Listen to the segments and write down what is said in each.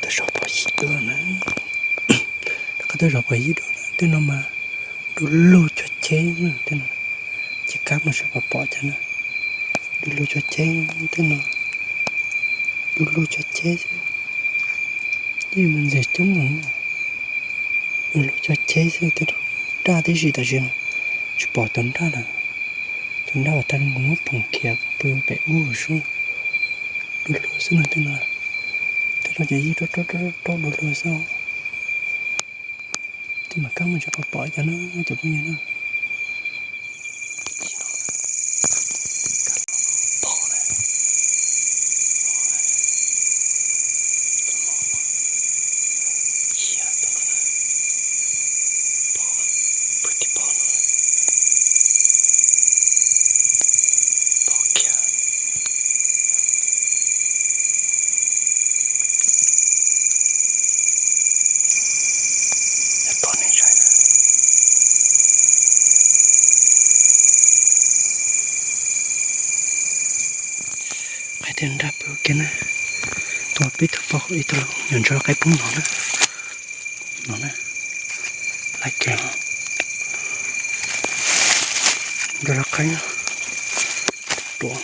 Peb zov pom yib dua na, rov qab tuaj zov pom yib dua na, tej no mas du lug cuag cheb na, tej no ces kab mus saib pom pom cas na, du lug cuag cheb, tej no du lug cuag cheb xwb, yeej mus ntxias coob mus, du lug cuag cheb xwb, tej nraj tib si tam sim no tsis pom tus nraj lawm, tus nraj uas tag nws muab phoom khiav pw pem ub sub, du lug xwb no tej no, tej no ces yeej rau rau rau du lug xwb. Tej mas kab mus saib pom pom cas na cov phooj ywg na. Qaib thiaj nraj pw ua ke na. Tua peb tug poj ib tug nyuam ntsuag qaib poob no na. No na. Laj kiag, ntsuag laj qaib, ruam,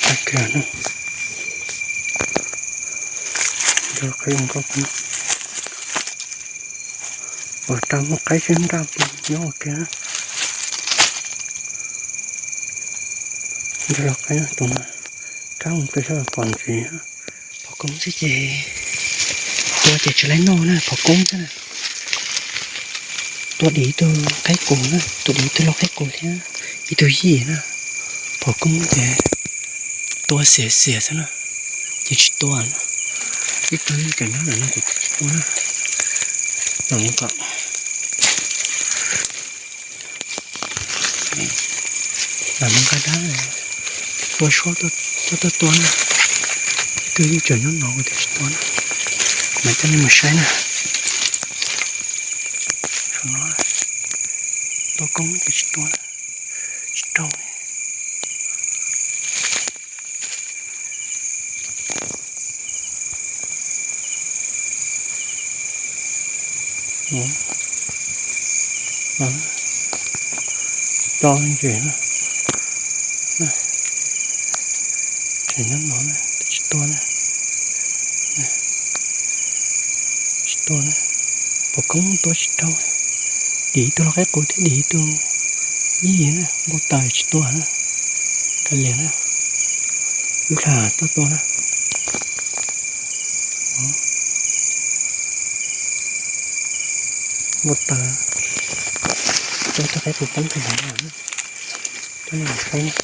laj kiag na. Ntsuag laj qaib zoo nkauj, ua rau muaj qaib sib nraj pw nyob ua ke. Ntsuag laj qaib tus no, kab mus pem sab pom ntsis, phom koob xwb ces tua ces tsis laib noj na, phom koob xwb na. Tua dim ib tug qaib qus na, tua dim ib tug lau qaib qus thiab ib tug yij na. Phom koob ces tua xiam xiam xwb na, ces tsis tua na. Ib tug yij tseem nyob ntawm no ces tsis tua na. Los kom los nqa dab tua suab tuaj tuaj tua na. Ib tug yij tseem nyob no ces tsis tua na. Mas coj nej mus saib na. Tua koob ces tsis tua na, tsis raug li. Tso ntses na, tseem nyob no na, tsis tua na, tsis tua na, phom koob tua tsis raug. Dim ib tug lau qaib qus thiab dim ib tug yij na, npau taws tsis tua na, kav liam na, lub hla tuaj tua na. Npau taws, coj tug qaib qus poob rau ntawd na, coj nej mus saib.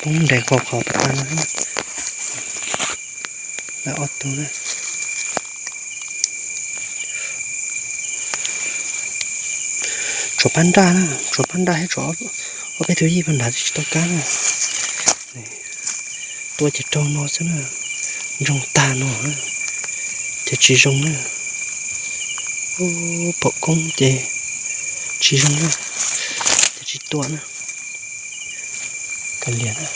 Poob nres qhov qhov pas tas no, lawv ob tug na. Tshuav pab nraj na, tshuav pab nraj thiab tshuav ob peb tug yij pab nrad twb tsis tau kab na. Tua ces raug no xwb na, ntsoog tag no ces tsis zoo na. Phom koob ces tsis zoo na, ces tsis tua na. Kav liam na,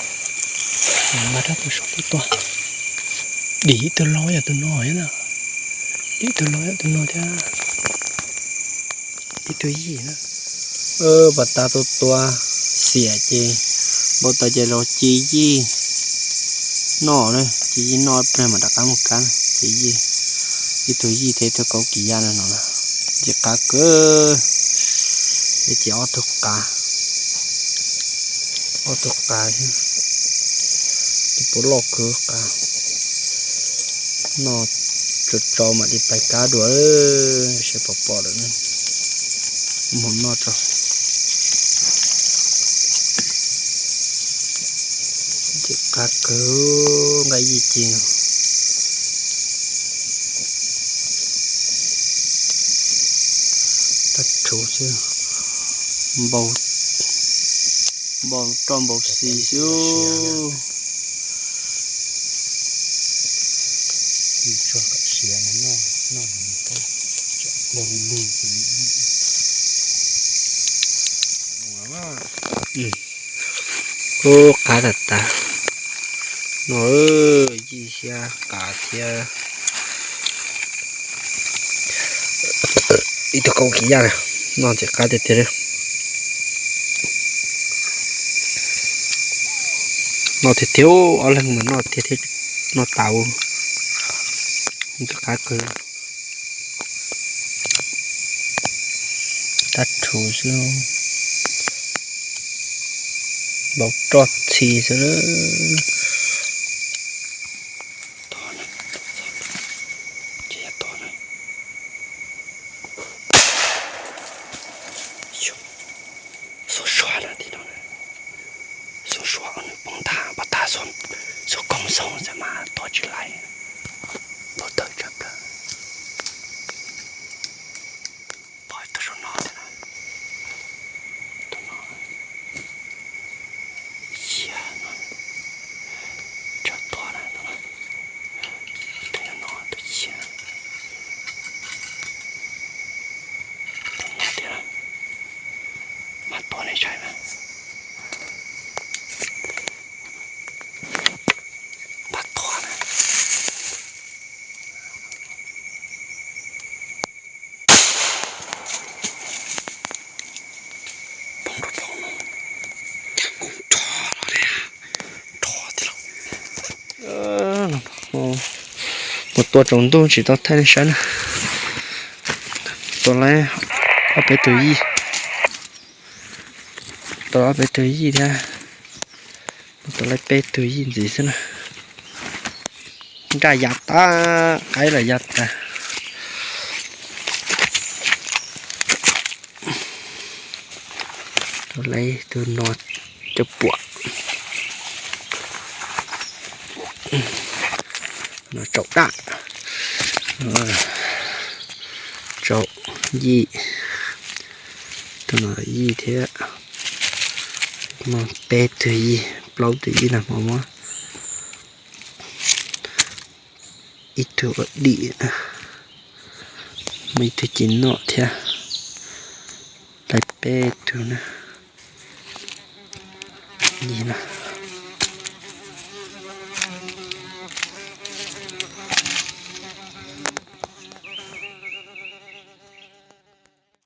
mas rab tus saud tuaj tua. Dim ib tug laug yam tus no thiab na, dim ib tug laug yam tus no thiab, ib tug yij na. Pas tas tua tua xiam ces npau taws ces los ci yij noj na, ci yij noj plag mas rov qab mus kab na, ci yij, ib tug yij thiab ib tug kaub kis yaj na no na, ci qab kawg, ces ob tug qav, ob tug qav thiab, ces puav loj kawg qav, noj tso tso mam li pais kab dua, seb puas pom lawm na, mus noj tso. Ces qab kawg nqaij yij ces tag rhuv xwb, npau, npau roj npau xis xwb. Tso kom siav no noj, noj no tab, ua li lig ua li lig. Ub, qab tas tas no, yij xyab qab thiab. Ib tug kaub kiv yaj na, noj ntxim qab tiag tiag li. Noj tiag tiag, ob leeg mas noj tiag tiag, noj tas ua ntxim qab kawg. Tab rhuv xwb, npau roj txhi xwb. Xuas suav na, tim no xuas suav nws poob ntag, pov tag xuas, xuas koom xoom xwb mas tua tsis laib. Tua tawg tshaj plaws. Pom tus saum no thiab na, tus no, xyov no, tsam tua na, tus no, tus xyov, tus no thiab na, mas tua nej saib na. Npaj tua na. Poob rau poob no, cas mus nrho los li, nrho tiag lauj. Mus tua tsaus ntuj tsis tau thaij nej saib na. Tua lawm ob peb tug yij, tua lawm ob peb tug yij thiab. Tua lawm peb tug yij ntxiv xwb na. Nraj yav tag, qaib los yav tag. Tua lawm tus no cov puam no tsaus daj, tsaus yij, tus no yij thiab. Muaj peb tug yij, plaub tug yij no hmo muab ib tug ua dim, muaj ib tug ci noj thiab. Lawm peb tug na, yij na.